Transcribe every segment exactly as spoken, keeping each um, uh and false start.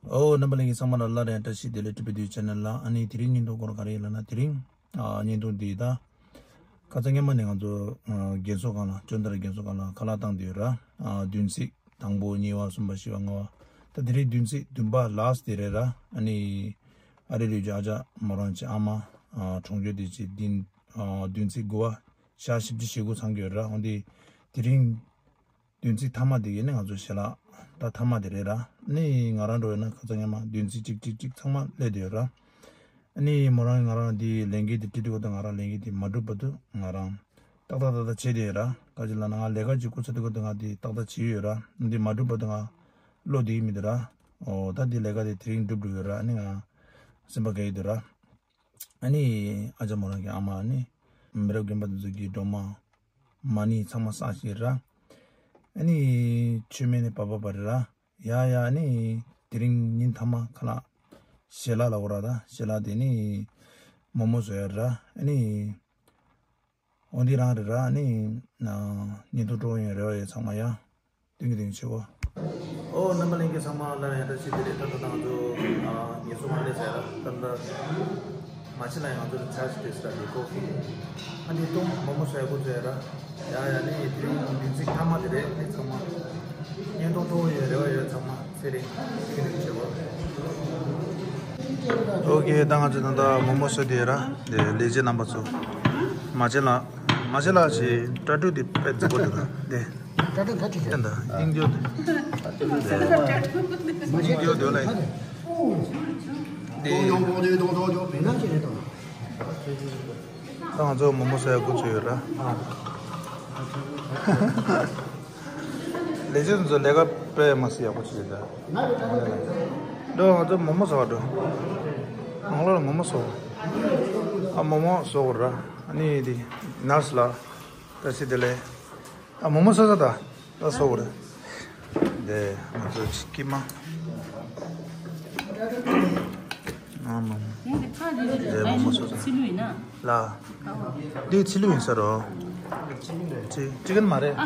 ཨོ། རྣམ་པ་ལྷན་རྒྱས་ཚང་མ་ལ་སླར་ཡང་བཀྲ་ཤིས་བདེ་ལེགས། ཊི་བི་ཊུ་ཆེ་ནལ་ལ། ཨ་ནི་དེ་རིང་བརྙན་ཐུང་སྐོར་ག་རེ་ཡིན་ལབ་ན། དེ་རིང་ཨ་བརྙན་ཐུང་འདི་ད་ཁ་སང་སྔོན་མ་ནས་ང་ཚོ་ཨ་རྒན་གསོ་ཁང་ལ། ཅོན་ཏ་ར་རྒན་གསོ་ཁང་ལ་ཁ་ལག་བཏང་བསྡད་ཡོད་ར། ཨ་བདུན་ཚིགས་དང་པོ་གཉིས་པ་གསུམ་པ་བཞི་པ་ལྔ་པ། ད་དེ་རིང་བདུན་ཚིགས་བདུན་པ་ལཱསི་ཊི་དེ་རེད་ར། ཨ་ནི་ཨ་རི་ལ་ཡོད་རྒྱུ་ཨ་ཅག་མོ་རང་གི་ཨ་མ་ཨ་གྲོངས་ཚར་དེ་ཅིག་བདུན་ཨ་བདུན་ཚིགས་དགུ་པ་ཞག་བཞི་བཅུ་ཞེ་དགུ་ཚང་གི་ཡོད་ར། འོན་ཏེ་དེ་རིང་བདུན་ཚིགས་མཐའ་མ་དེ་གི་ནི་ང་ཚོ་ཞལ་ལག་ད་མཐའ་མ་དེ་རེད་ར། ནི་ང་རང་འདྲ་བོ་ཡིན་ན་ཁ་སང་སྔོན་མ་བདུན་ཚིགས་གཅིག་གཅིག་གཅིག་ཚང་མ་སླེབས་བསྡད་ཡོད་ར། ནི་མོ་རང་ང་རང་འདི་ལས་འགན་དེ་སྤྲད་དུས་སྐབས་དུ་ང་རང་ལས་འགན་དེ་མ་འགྲུབ་བར་དུ་ང་རང་ཏག་ཏག་ཏག་ཏག་བྱས་བསྡད་ཡོད་ར། ག་ཅི་ལབ་ན་ང་ལས་ཀ་ཅིག་སྒོ་ཚུགས་དུས་སྐབས་དུ་ང་དེ་ཏག་ཏག་བྱས་ཡོད་ར། འདི་མ་འགྲུབ་བར་དུ་ང་བློ་བདེ་གི་མི་འདུག་ར། ཨོ་ད་འདི་ལས་ཀ་དེ་དེ་རིང་འགྲུབ་འགྲོ་ཡོད་ར། ནི་ང་སེམས་པ་དགའ་ཡི་འདུག་ར། ཨ་ནི་ཨ་ཅག་མོ་རང་གི་ཨ་མ་ནི་མི་རབས་རྒན་པ་དེ་ཚོ་གི་སྒྲོལ་མ་མ་ཎི་ཚང་མ་བསགས་ཤིག་ར། ཨ་ནི་མཆོད་མེ་ནི་བབས་བབས་པ་རེད་ར། ཡ་ཡ། ཨ་ནི་དེ་རིང་ཉིན་མཐའ་མ་ཁ་ལག་ཞལ་ལག་ལབ་དགོས་ར། ད་ཞལ་ལག་དེ་ནི་མོག་མོག་བཟོ་ཡ་ར། ཨ་ནི་འོ་འདི་རང་རེད་ར། ཨ་ནི་ཉིན་ཐོ་སྤྲོ་ཡོང་རེ་བ་ཡོད་ཚང་མ་ཡ། ཏིང་ཏིང་ཆེ་བ། ཨོ་རྣམ་པ་ལྷན་རྒྱས་ཚང་མ་ལ་ཡང་བཀྲ་ཤིས་བདེ་ལེགས། ད་ལྟ་ང་ཚོ་ཨ་ངལ་གསོ་ཁང་སླེབས་ཚར་ར། ད་ལྟ་མ་ཆེ་ལགས་ང་ཚོ་ལ་ཆར་ཇི་སྤྲད་ཚར་ར། འདི་ཀོ་ཕི། ཨ་འདི་བཏུང་། མོག་མོག་ཟ་ཡ་འགོ་བཙུགས་ཡ་ར། ཡ་ཡ། ནི་དེ་རིང་བདུན་ཚིགས་མཐའ་མ་དེ་རེད། ནི་ཚང་མ་ཉིན་ཐོ་སྤྲོ་ཡོད་རེ་བ་ཡོད་ཚང་མ། ཚེ་རིང་ཏིང་ཏིང་ཆེ་བ། ཨོ་ཁེ། ད་ང་ཚོ་ད་ལྟ་མོག་མོག་ཟ་བསྡད་ཡོད་ར། དེ་ལས་བྱེད་རྣམ་པ་ཚོ། མ་ཆེ་ལགས། མ་ཆེ་ལགས་ཀྱི་སྐྲ་ཕྲུག་དེ་དཔེ་མཛེས་པོ་འདུག་ར། དེ། སྐྲ་ཕྲུག་ཁ་ཅིག་རེད། དེ་འདྲ་སྙིང་རྗེ་འདུག་དེ་སྙིང་རྗེ་འདུག་ལ། དེ། ད་ང་ཚོ་མོག་མོག་ཟ་ཡ་འགོ་བཙུགས་ཡོད་ར། ལས་བྱེད་ཚོ་ལས་ཀ་དཔེ་མ་སྲིད་ཡག་པོ་བྱེད་ཀྱི་འདུག་འགྲོ། ང་ཚོ་མོག་མོག་ཟ་བར་འགྲོ། ནང་ལོགས་ལ་མོག་མོག་ཟ་བར། ཨ་མོག་མོག་ཟ་བར་ར། ཨ་ནི་དེ་ནར་སི་ལགས། བཀྲ་ཤིས་བདེ་ལེགས། ཨ་མོག་མོག་ཟ་ས་ད། ད་ཟ་བར། དེ་ང་ཚོ་ཅིག་ཀི་མ། ཨ་མོག་མོག་དེ་མོག་མོག་ཟ་ས། ཚིལ་ལུ་ཡིན་ན། ལ། འདི་ཚིལ་ལུ་ཡིན་ས་རོ། ཅི་ཅི་ཀན་མ་རེད།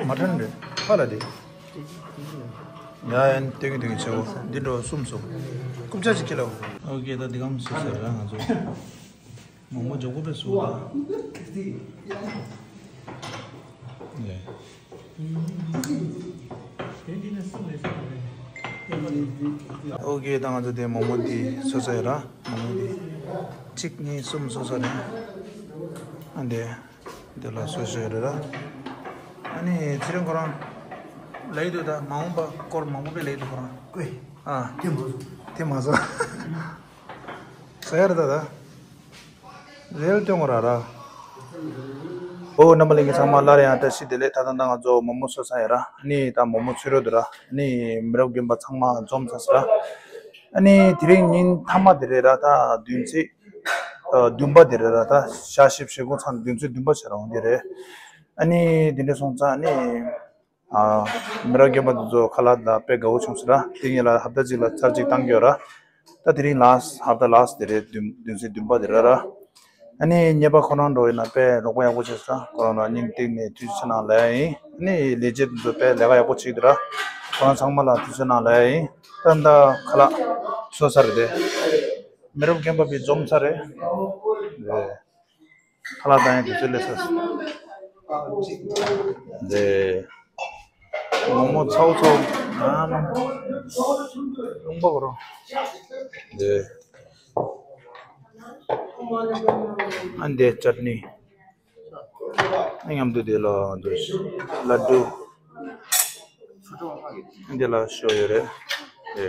མ་ཊན་རེད། ཧ་ལ་དེ། ཡ་ཡ། ཏིང་ཏིང་ཆེ་བོ། འདི་འགྲོ་གསུམ་སོ། རྐུབ་ཀྱག་ཅིག་ཁྱེར་ལོ། ཨོ་ཁེ། ད་འདི་གམ་སུ་ཟེར་ར་ང་ཚོ། མོག་མོག་འཇོག་གོ་པས་སུ་ལ། ཡ། ཨོ་ཁེ། ད་ང་ཚོ་དེ་མོག་མོག་འདི་ཟ་ས་ཡོད་ར། མོག་མོག་འདི་གཅིག་གཉིས་གསུམ་ཟ་ས་རེད། ཨ་འདི། འདི་ལ་སོ་སོའི་རེད་ད། ཨ་ནི་ཚེ་རིང་ཁོ་རང་ལབ་ཀྱི་འདུག་ད་མ་འོངས་པ་སྐོར་མང་པོ་དཔེ་ལབ་ཀྱི་འདུག་ཁོ་རང་། ཀོས། ཨ། དེ་མ་བཟོ། དེ་མ་བཟོ། ཟ་ཡ་རེད་ད་ད། རེལ་སྟོན་གོ་ར་ར། ཨོ་རྣམ་པ་ལྷན་རྒྱས་ཚང་མ་སླར་ཡང་བཀྲ་ཤིས་བདེ་ལེགས། ད་ད་ལྟ་ང་ཚོ་མོག་མོག་ཟ་ས་ཡོད་ར། ཨ་ནི་ད་མོག་མོག་ཚུད་རོགས་འདུག་ར། ཨ་ནི་མི་རབས་རྒན་པ་ཚང་མ་འཛོམས་ཚར་སོང་ར། ཨ་ནི་དེ་རིང་ཉིན་མཐའ་མ་དེ་རེད་ར། ད་བདུན་ཚིགས་ཨ་བདུན་པ་དེ་རེད་ར། ད་ཞག་བཞི་བཅུ་ཞེ་དགུ་ཚང་བདུན་ཚིགས་བདུན་པ་བྱས་ར་འོང་དེ་རེད། ཨ་ནི་དེ་འདྲ་སོང་ཙང་ཨ་ནི་ཨ་མི་རབས་རྒན་པ་དེ་ཚོ་ཁ་ལག་ལ་དཔེ་དགའ་བོ་བྱུང་སོང་ར། དེ་ངེད་ལ་ཧབ་ཏ་གཅིག་ལ་ཚར་གཅིག་བཏང་གི་ཡོད་ར། ད་དེ་རིང་ལཱསི་ཊི་ཧབ་ཏ་ལཱསི་ཊི་དེ་རེད། བདུན་བདུན་ཚིགས་བདུན་པ་དེ་རེད་ར། ཨ་ནི་གཉེར་པ་ཁོ་རང་འགྲོ་ཡིན་ན་དཔེ་རོགས་པ་ཡག་པོ་བྱས་སོང་ར། ཁོ་རང་ལ་སྙིང་གཏིང་ནས་ཐུགས་རྗེ་ཆེ་གནང་ལབ་ཡ་ཡིན། ཨ་ནི་ལས་བྱེད་དེ་ཚོ་དཔེ་ལས་ཀ་ཡག་པོ་བྱེད་ཀྱི་འདུག་ར། ཁོ་རང་ཚང་མ་ལ་ཐུགས་རྗེ་ཆེ་གནང་ལབ་ཡ་ཡིན། ད་ད་ཁ་ལག་ཚོ་ས་རེད་དེ། མི་རབས་རྒན་པ་བི་འཛོམས་ས་རེད། རེད། ཁ་ལག་བཏང་ཡག་དུས་ཚོད་སླེབས་ཚར་སོང་། འདི། མོག་མོག་ཚའོ་ཚའོ། ཨ་མ། རླུང་པ་གོ་རོ། འདི། ཨ་འདི་ཅཊ་ནི། ཨ་མཉམ་དུ་འདི་ལ་འདི་ལ་ཌུ། འདི་ལ་ཤོ་ཡོད་རེད། དེ་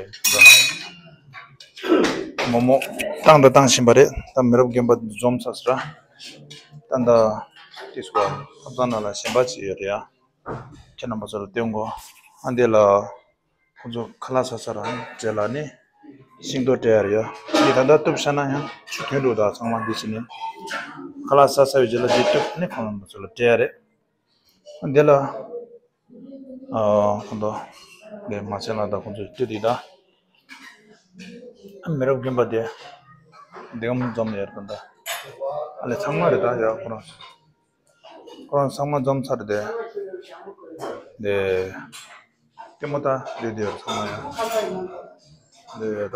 མོག་མོག་བཏང་དང་བཏང་བཞིན་པ་རེད། ད་མི་རབས་རྒན་པ་འཛོམས་ཚར་སོང་ར། ད་ད་ཏིས་ཀོ་ཁབ་ཚང་ནང་ལ་གཞན་པ་ཅིག་ཡོད་རེད་ཡ། ཁྱེད་རྣམ་པ་ཚོ་ལ་སྟོན་གོ། ཨ་འདི་ལ་ཁོ་ཚོ་ཁ་ལག་ཟ་ས་རང་རྗེས་ལ་ནི་ཤིང་ཏོག་སྤྲད་ཡ་རེད་ཡ། འདི་ད་ལྟ་གཏུབ་བཞག་ན་ཡང་ཆུ་ཐོན་འགྲོ། ད་ཚང་མ་འདི་བྱས་ནས་ཁ་ལག་ཟ་ས་བའི་རྗེས་ལ་འདི་གཏུབ་ནི་ཁོང་རྣམ་པ་ཚོ་ལ་སྤྲད་ཡ་རེད། འདི་ལ། ཨ། ཁོང་ཚོ། འདི་མ་བྱན་ལགས་དང་ཁོང་ཚོ་སྐྱིད་འདི་ད། མི་རབས་རྒན་པ་དེ། འདི་གམ་འཛོམས་ཡོད་རེད་ད། ཨ་ལེ་ཚང་མ་རེད་ད་ཡ་ཁོ་རང་། ཁོ་རང་ཚང་མ་འཛོམས་ཚར་དེ། འདི། ལྟད་མོ་ལྟ་བསྡད་དེ་ཡོད་ཚང་མ་ཡ། འདི་ཡོད་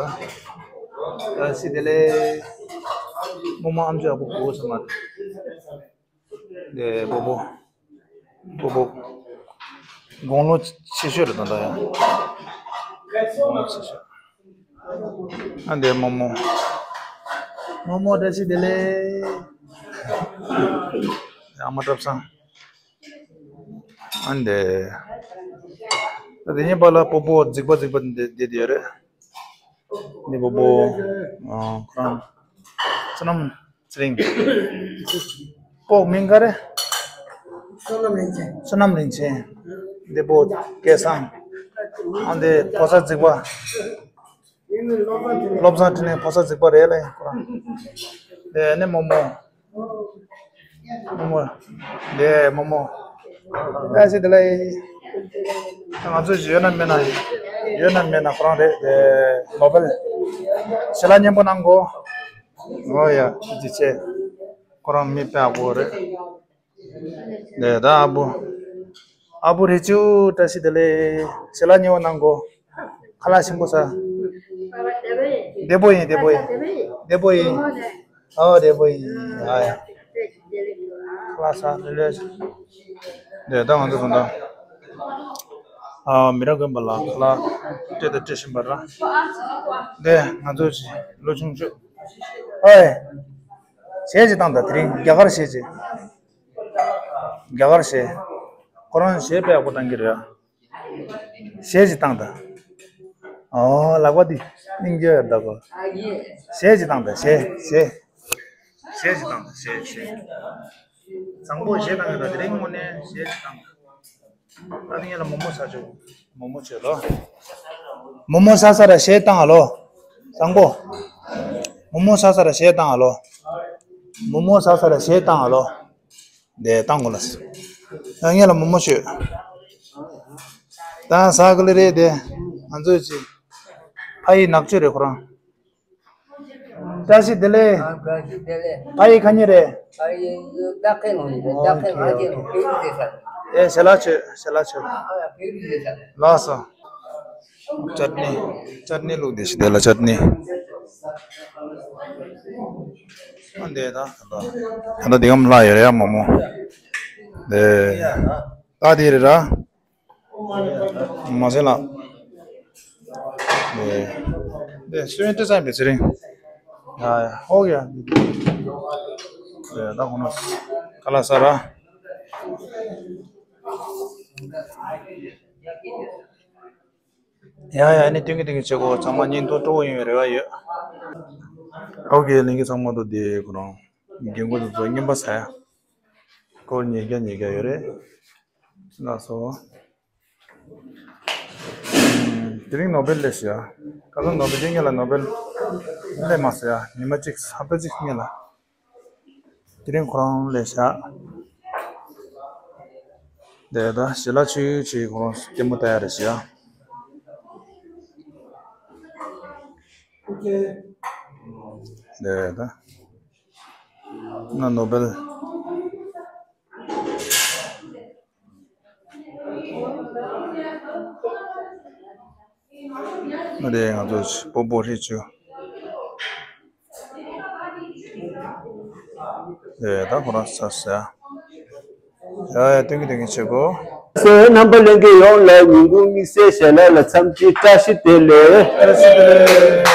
ད། ད་སི་དེ་ལས་རྨོ་མོ་ཨམ་ཅོག་པོ་གོ་ས་མ་རེད། འདི་སྤོ་བོ། སྤོ་བོ། དགུང་ལོ་ཆེ་ཤོས་རེད་ད་ད་ཡང་། དགུང་ལོ་ཆེ་ཤོས། ཨ་འདི་རྨོ་མོ། རྨོ་མོ་བཀྲ་ཤིས་བདེ་ལེགས། ཨ་མ་བཀྲ་བཟང་། ཨ་འདི། ད་དེ་ཉིན་པ་ལ་སྤོ་བོ་རྫིག་པ་རྫིག་པ་འདི་འདི་འདི་ཡོད་རེད། འདི་སྤོ་བོ། ཨ་ཁོ་རང་། བསོད་ནམས་ཚེ་རིང་། སྤོ་མིང་ག་རེ། བསོད་ནམས་རིན་ཆེན། བསོད་ནམས་རིན་ཆེན། འདི་སྤོ་སྐལ་བཟང་། ཨ་འདི་ཕོ་གསར་རྫིག་པ། བློ་བཟང་འཕྲིན་ལས་ཕོ་གསར་རྫིག་པ་རེད་ལ་ཡིན་ཁོ་རང་། དེ་ནས་རྨོ་མོ། རྨོ་མོ། དེ་རྨོ་མོ། ཨ་སི་དེ་ལ་ཡིན། ང་ཚོ་ཡོད་ན་མེད་ན། ཡོད་ན་མེད་ན་ཁོ་རང་རེད་དེ། ནོ་བེལ། ཞལ་ལག་སྙན་པོ་གནང་གོ། ཨོ་ཡ་ཅི་ཅི་ཆེ། ཁོ་རང་མི་དཔེ་ཡག་པོ་རེད། ནས་ད་ཨ་བུ། ཨ་བུ་རི་ཅུ་བཀྲ་ཤིས་བདེ་ལེགས། ཞལ་ལག་ཉེ་བོ་གནང་གོ། ཁ་ལག་ཞིམ་པོ་ཟ། བདེ་པོ་ཡིན་བདེ་པོ་ཡིན། བདེ་པོ་ཡིན། ཨོ་བདེ་པོ་ཡིན། ཨ་ཡ། ཁ་ལག་ཟ་ལེ་ལེ། ནས་ད་ང་ཚོ་ད་ལྟ། ཨ་མི་རབས་རྒན་པ་ལ་ཁ་ལག་སྤྲད་དང་སྤྲད་བཞིན་པ་ར། ནས་ང་ཚོ་ལོ་ཆུང་ཆུང་། ཨོ་ཡ། གཞས་ཅིག་བཏང་དང་དེ་རིང་རྒྱ་གར་གཞས་ཅིག་རྒྱ་གར་གཞས། ཁོ་རང་གཞས་དཔེ་ཡག་པོ་བཏང་གི་རེད་ཨ། གཞས་ཅིག་བཏང་དང་། ཨོ་ལག་པ་འདི་སྙིང་རྗེ་ཡོད་ད་གོ། གཞས་ཅིག་བཏང་དང་གཞས་གཞས། གཞས་ཅིག་བཏང་དང་གཞས་གཞས། བཟང་པོ་གཞས་བཏང་གི་ད་དེ་རིང་དངོས་གནས་གཞས་ཅིག་བཏང་དང་། ད་ནི་ཡ་ལ་མོག་མོག་ཟ་ཆོག་མོག་མོག་བྱོས་ལོ། མོག་མོག་ཟ་ས་ར་གཞས་བཏང་ཨ་ལོ། བཟང་པོ། མོག་མོག་ཟ་ས་ར་གཞས་བཏང་ཨ་ལོ། མོག་མོག་ཟ་ས་ར་གཞས་བཏང་ཨ་ལོ། དེ་བཏང་དགོས་ལ། ཡང་ངེད་ལ་མོག་མོག་ཤོད། ད་ཟ་གི་ལེ་རེད་དེ། ང་ཚོས་ཅི། ཕ་ཡི་ནག་ཆུ་རེད་ཁོ་རང་། བཀྲ་ཤིས་བདེ་ལེགས། ཨ་བཀྲ་ཤིས་བདེ་ལེགས། ཕ་ཡི་ག་ནས་རེད། ཕ་ཡི་ད་ཁེ་ལོང་ཡིན་པས་ད་ཁེ་ལོང་ཨ་ཁེ་ལོང་བོད་རིགས་རེད་ཤག་ཨེ་ཞལ་ལག་མཆོད་ཞལ་ལག་མཆོད། ཨ་བོད་རིགས་རེད་ཤག་ལགས་སོ། ཅར་ནི། ཅར་ནི་བླུགས་དེ་ཞིག་དེ་ལ་ཅར་ནི། ཨ་འདས་ད་ད་ད་ད་འདི་གམ་ལྷག་ཡོད་རེད་ཡ་མོག་མོག་དེ། ད་དེ་རེད་ར། མ་ཟེར་ལགས། དེ་དེ་སུ་ཡིན་ཏེ་ས་ཡིན་པའི་ཚེ་རིང་། ཡ་ཡ་ཧོ་ཡ། དེ་ད་ཁོ་ན་ཁ་ལག་ཟ་ར། ཡ་ཡ་ནི་ཏིང་གི་ཏིང་གི་བྱེད་དགོས་ཚང་མ་སྙིང་ཐོ་སྤྲོ་བོ་ཡིན་པའི་རེ་བ་ཡོད། ཨོ་ཀེ་ལིང་གི་ཚང་མ་དུ་དེ་ཁོ་རང་རྒན་གོག་དུ་ཚོ་རྔན་པ་ཟ་ཡ། སྐོར་ཉིས་བརྒྱ་ཉིས་བརྒྱ་ཡོད་རེད། ལགས་སོ། དེ་རིང་ནོ་བེལ་ལས་ཤི་ཡ། ཁ་སང་ནོ་བེལ་དེ་ངེད་ལ་ནོ་བེལ་ལས་མ་ཟེར་ཡ་ཉི་མ་གཅིག་ཧབ་ཏ་གཅིག་ངེད་ལ། དེ་རིང་ཁོ་རང་ལས་བཞག་དེ་ད་ཞི་ལ་ཆུ་ཆུའི་ཁོ་རང་སྐྱེད་མོ་ལྟ་ཡ་རེད་ཤི་ཡ། དེ་ད་ང་ནོ་བེལ། ང་དེ་ང་ཚོ་སྤོ་བོ་ཧྲི་ཆུ། དེ་ད་ཁོ་རང་ས་ས། ཡ་ཡ་ཏིང་གི་ཏིང་གི་བྱེད་གོ། སེ་རྣམ་པ་ལྷན་རྒྱས་ཡོངས་ལ་ཉིན་གུང་དམིགས་བསལ་ཞལ་ལག་ལ་འཚམས་འདྲི་བཀྲ་ཤིས་བདེ་ལེགས། བཀྲ་ཤིས་བདེ་ལེགས།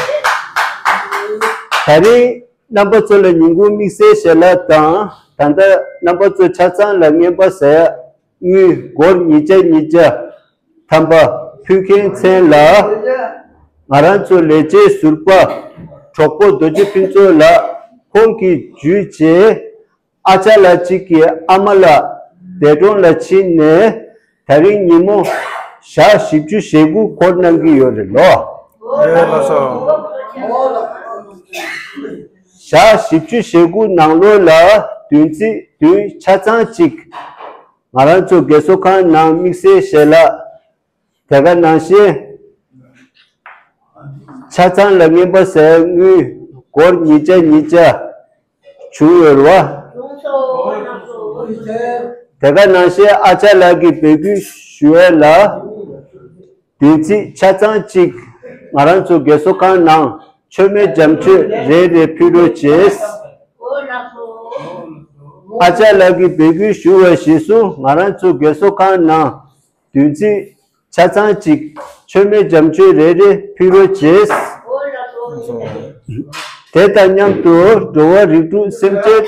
ད་རིང་རྣམ་པ་ཚོ་ལ་ཉིན་གུང་དམིགས་བསལ་ཞལ་ལག་དང་ད་ལྟ་རྣམ་པ་ཚོ་ཆ་ཚང་ལ་རྔན་པ་ཟ་ཡ། དངུལ་སྒོར་ཉིས་བརྒྱ་ཉིས་བརྒྱ་ཐམ་པ་ཕུལ་མཁན་མཚན་ལ། ང་རང་ཚོ་ལས་བྱེད་ཟུར་པ་གྲོགས་པོ་རྡོ་རྗེ་ཕུན་ཚོགས་ལགས་ཁོང་གིས་བརྒྱུད་བྱས་ཨ་ཅག་ལགས་གཅིག་གི་ཨ་མ་ལགས་འདས་གྲོངས་ལ་ཕྱིན་ནས་ད་རིང་ཉིན་མོ་ཞག་བཞི་བཅུ་ཞེ་དགུ་འཁོར་གནང་གི་ཡོད་རེད་ལོ། ཡོད་ལགས་སོ། ཞག་བཞི་བཅུ་ཞེ་དགུ་ནང་ལོགས་ལ་བདུན་ཚིགས་བདུན་ཆ་ཚང་གཅིག་ང་རང་ཚོ་རྒས་གསོ་ཁང་ནང་དམིགས་བསལ་ཞལ་ལག་དེ་ག་ནང་བཞིན་ཆ་ཚང་ལ་རྔན་པ་ཟས་དངུལ་སྒོར་ཉིས་བརྒྱ་ཉིས་བརྒྱ་བྱུང་ཡོད་རེད་བ། དེ་ག་ནང་བཞིན་ཨ་ཅག་ལགས་ཀྱིས་འབོད་སྐུལ་ཞུ་ཡས་ལ་བདུན་ཚིགས་ཆ་ཚང་གཅིག་ང་རང་ཚོ་རྒས་གསོ་ཁང་ནང་མཆོད་མེ་རྒྱ་མཆོད་རེ་རེ་ཕུལ་རོགས་བྱེད། ཨ་ཅག་ལགས་ཀྱིས་འབོད་སྐུལ་ཞུ་བ་གཞིར་བཟུང་ང་རང་ཚོ་རྒས་གསོ་ཁང་ནང་བདུན་ཚིགས་ཆ་ཚང་གཅིག་མཆོད་མེ་རྒྱ་མཆོད་རེ་རེ་ཕུལ་རོགས་བྱེད། དེ་དང་མཉམ་དུ་འགྲོ་བ་རིགས་དྲུག་སེམས་ཅན།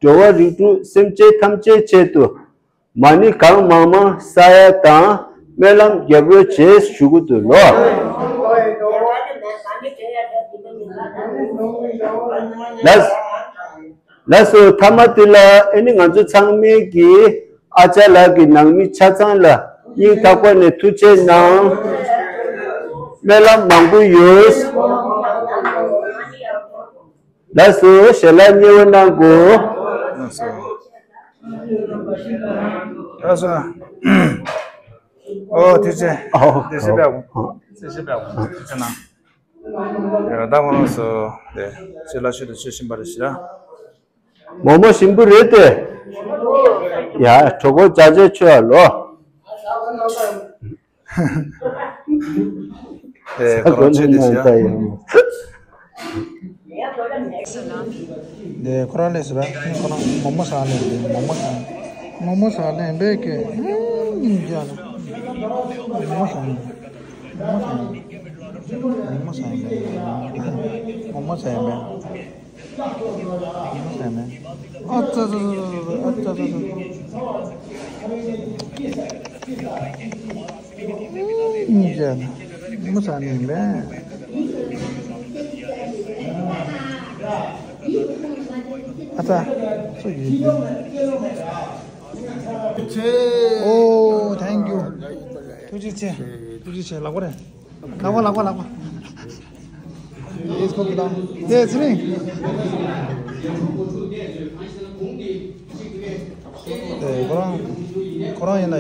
འགྲོ་བ་རིགས་དྲུག་སེམས་ཅན་ཐམས་ཅད་ཆེད་དུ་མ་ཎི་གང་མང་མང་བསགས་ཡ་དང་སྨོན་ལམ་རྒྱབ་རོགས་བྱེད་ཞུ་གི་འདུག་ལོ། ལགས། ལགས་སོ། མཐའ་མ་དེ་ལ་ཨེ་ནི་ང་ཚོ་ཚང་མས་ཀྱི་ཨ་ཅག་ལགས་ཀྱི་ནང་མི་ཆ་ཚང་ལ་སྙིང་ཐག་པ་ནས་ཐུགས་རྗེ་གནང་། སྨོན་ལམ་མང་པོ་ཡོད། ལགས་སོ། ཞལ་ལག་མཉེས་པོ་གནང་དགོས། ལགས་སོ། ལགས་སོ། ཨོ་ཐུགས་རྗེ་ཆེ། ཨོ་ཐུགས་རྗེ་ཆེ་པས། ཨོ་ཐུགས་རྗེ་ཆེ་པས། ཐུགས་རྗེ་ཆེ་གནང་། ཡ་ད་ཁོང་ཚོ་དེ་ཅི་ལ་ཤུལ་དུ་ཆོས་ཤིང་པ་རེ་ཞིག་ལ། མོག་མོག་ཞིམ་པོ་རེད་དེ། ཡ་གྲོགས་པོ་ཅག་ཅག་ཆོས་ཨ་ལོ། དེ་ཁོ་རང་ཆོས་དེ་ཞིག་ཡ། དེ་ཁོ་རང་ལས་སུ་ར་ཁོ་རང་མོག་མོག་ཟ་ལེན་དེ་མོག་མོག་ཟ། མོག་མོག་ཟ་ལེན་པས་ཀྱི་ཨིན་ཇ་ལ། མོག་མོག་ཟ་ལེན། མོག་མོག་ཟ་ལེན། མོག་མོག་ཟ་ལེན་པས། མོག་མོག་ཟ་ལེན་པས། ཨ་ཙ་ཙ་ཙ་ཙ། ཨ་ཙ་ཙ་ཙ། ཨིན་ཇ་ན་མོག་མོག་ཟ་ནི་མེད། ཨ་ཙ། སུ་ཡིན། ཨོ། thank you། ཐུགས་རྗེ་ཆེ། ཐུགས་རྗེ་ཆེ། ལགས་པ་རེད། ལགས་པ་ལགས་པ་ལགས་པ། ཨེ་ཁོ་གི་དང་། དེ་ཚེ་རིང་། དེ་ཁོ་རང་། ཁོ་རང་ཡིན་ན་ཡ་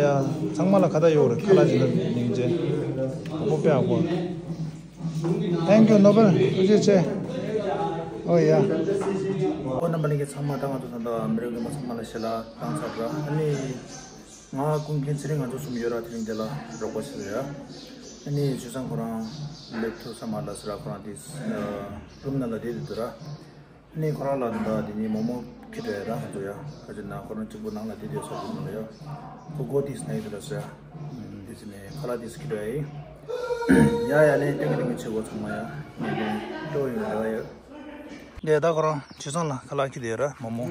ཚང་མ་ལ་ཁ་བརྡ་ཡོད་རེད། ཁ་ལག་ཇི་འདྲ་ཉིན་བྱེད། ཨོ་པོ་པེ་ཨ་ཁོ། thank you ནོ་བེལ། ཐུགས་རྗེ་ཆེ། ཨོ་ཡ། ཨོ་རྣམ་པ་ལྷན་རྒྱས་ཚང་མ་ད་ང་ཚོ་ད་ལྟ་མི་རབས་རྒན་པ་ཚང་མ་ལ་ཞལ་ལག་བཏང་ཚར་ར། ཨ་ནི། ང་ཀུན་མཁྱེན་ཚེ་རིང་ང་ཚོ་གསུམ་ཡོད་ར། དེ་རིང་འདི་ལ་རོགས་པ་བྱེད་ཡ། ཨ་ནི་ཆོས་བཟང་ཁོ་རང་སླེབས་ཐུབ་ས་མ་རེད་ཟེར་ར། ཁོ་རང་དེ་རུམ་ནང་ལ་བསྡད་འདུག་ར། ཨ་ནི་ཁོ་རང་ལ་ད་དེ་ནི་མོག་མོག་ཁྱེར་འགྲོ་ཡ་ར། ང་ཚོ་ཡ་ག་ཅི་ན་ཁོ་རང་གཅིག་པུ་ནང་ལ་བསྡད་ཡོད་ས་རེད་མ་རེད་ཡ། ཁོ་སྒོ་དེ་ན་ཡོད་ར་ཟེར་ཡ། དེ་ཚེ་ནས་ཁ་ལག་དེ་ཁྱེར་འགྲོ་ཡ་ཡིན། ཡ་ཡ་ལས་སྟོན་གི་སྟོན་གི་བྱེད་དགོས་ཚང་མ་ཡ། ངས་ཀྱང་སྤྲོ་ཡོད་ར་ཡ། ལས་ད་ཁོ་རང་ཆོས་བཟང་ལ་ཁ་ལག་ཁྱེར་ཡོད་ར་མོག་མོག་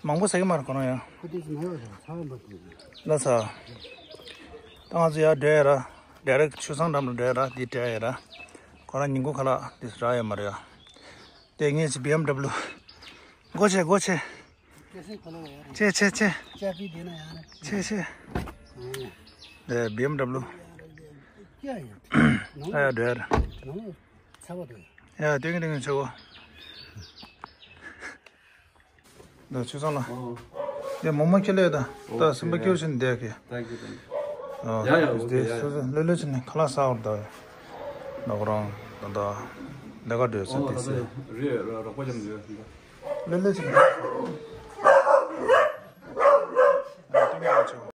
མང་པོ་ཟ་གི་མ་རེད་ཁོ་རང་ཡ། ཁོ་དེ་ཚོ་མ་ཡོད་རེད། ཚ་བ་འབབ་ཀྱི་རེད། ལ་ས། ད་ང་ཚོ་ཡར་འགྲོ་ཡ་ར། ཌའི་རེག་ཊི་ཆོས་བཟང་འགྲམ་ལ་འགྲོ་ཡ་ར། འདི་འགྲོ་ཡ་ར། ཁོ་རང་ཉིན་གུང་ཁ་ལག་འདི་རག་ཡོད་མ་རེད་ཡ། དེ་ངས་ཅི་བི་ཨེམ་ཌབ་ལུ། སྒོ་ཕྱེ་སྒོ་ཕྱེ། ཆེ་ཆེ་ཆེ། ཆེ་ཆེ། དེ་བི་ཨེམ་ཌབ་ལུ། ཨ་ཡ་འགྲོ་ཡ་ར། ཡ་ཏིང་ཏིང་ཆེ་བོ། ད་ཆུ་ཚང་ལ། ཨོ། དེ་མོག་མོག་ཁྱེར་ལེ་ད། ད་སེམས་པ་སྐྱོ་ཞིག་བསྡད་ཀྱི། Thank you, thank you. ཨོ། ཡ་ཡ། དེ་ཨོ་ཁེ། ཡ་ཡ། སོ་སོ་ལྷོད་ལྷོད་བྱས་ནས་ཁ་ལག་ཟ་བར་ད། ད་ཁོ་རང་ད་ད་ལས་ཀ་འགྲོ་ས། ཨོ་དེ་ད་ད་སེ། རེད། རོགས་པ་ཅམ་ཡོད་ད། ལྷོད་ལྷོད་བྱས་ནས།